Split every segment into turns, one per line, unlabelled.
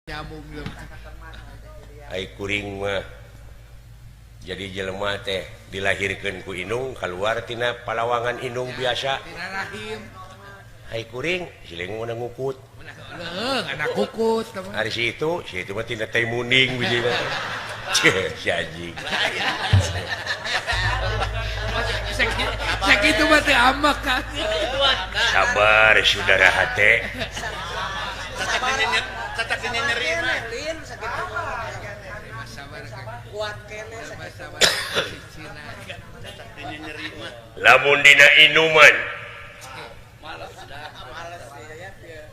Nyamuk.
Ai kuring mah jadi jelema teh dilahirkeun ku indung keluar tina palawangan indung biasa.
Tina rahim.
Ai kuring siling meunang ngukut.
Leuh, anak kukut.
Ari si itu, si itu mah tina teh muning bijina. Ceh, si anjing.
Sakitu mah teu amek kan.
Sabar saudara hate.
Cacak dina nyeri mah.
Sabar.
Kuat kene.
Sabar cicina.
Cacak dina nyeri mah.
Lamun dina inuman.
Males ya.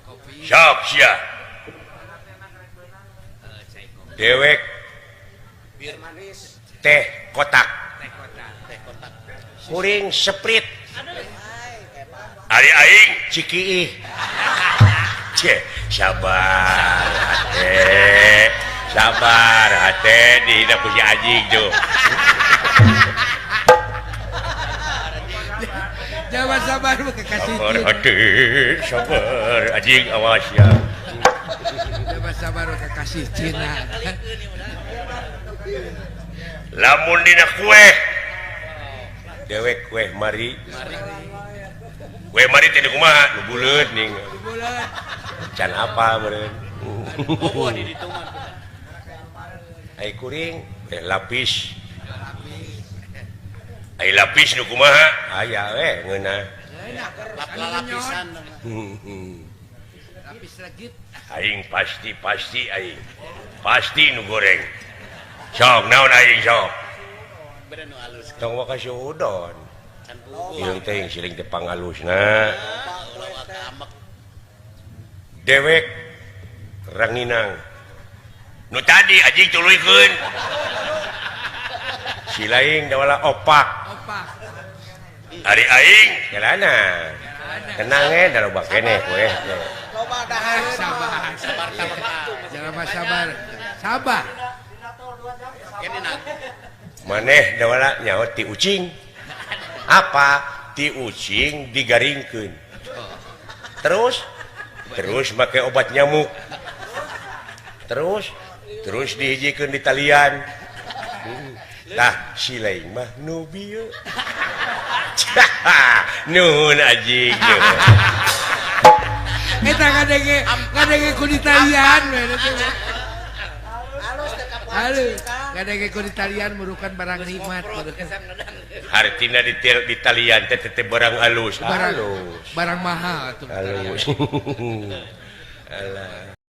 Kopi.
Sok sia. Dewek
Bir
manis.
Teh kotak.
Teh kotak.
Teh kotak.
Kuring Sprite.
Ai hebat.
Ari aing Cikiih. Ceh, sabar hate. Sabar hate dihina ku si anjing tuh.
Jangan sabar mah kekasih.
Sabar hate, sabar anjing awas ya.
Jangan sabar mah kekasih Cina.
Lamun dina kue. Dewek kue mari. Kue mari teh kumaha? Nu buleut ning.
Buleut.
Can apa meureun?
Oh, di ditu mah.
Ai kuring teh lapis. Ai lapis nu kumaha? Aya we ngeunah.
Lapisan.
Lapis legit.
Aing pasti pasti aing. Pasti nu goreng. Sok naon aing sok?
Bere nu alus.
Tong waka suudon.
Can puguh.
Ieu teh siling teh pangalusna.
Ulah waka amek.
Dewek ranginang. Nu tadi anjing tuluykeun. Si lain dawala opak.
Opak.
Ari aing kelana. Tenang eh da loba keneh we.
Loba dahareun.
Sabar.
Sabar tawakal.
Jangan sabar. Sabar.
Maneh dawala nyaho ti ucing. Apa? Ti ucing digaringkeun. Terus terus make obat nyamuk. Terus terus dihijikeun di talian. Tah si lain mah nu bieu. Nuhun anjing.
Eta ngadenge ngadenge ku di talian we.
Halus teh kapuan.
Halo, ngadenge ku di talian merukan barang nikmat.
Hartina di di talian teh teh barang alus.
Barang
Alus.
barang mahal tuh.
Alus. Alah.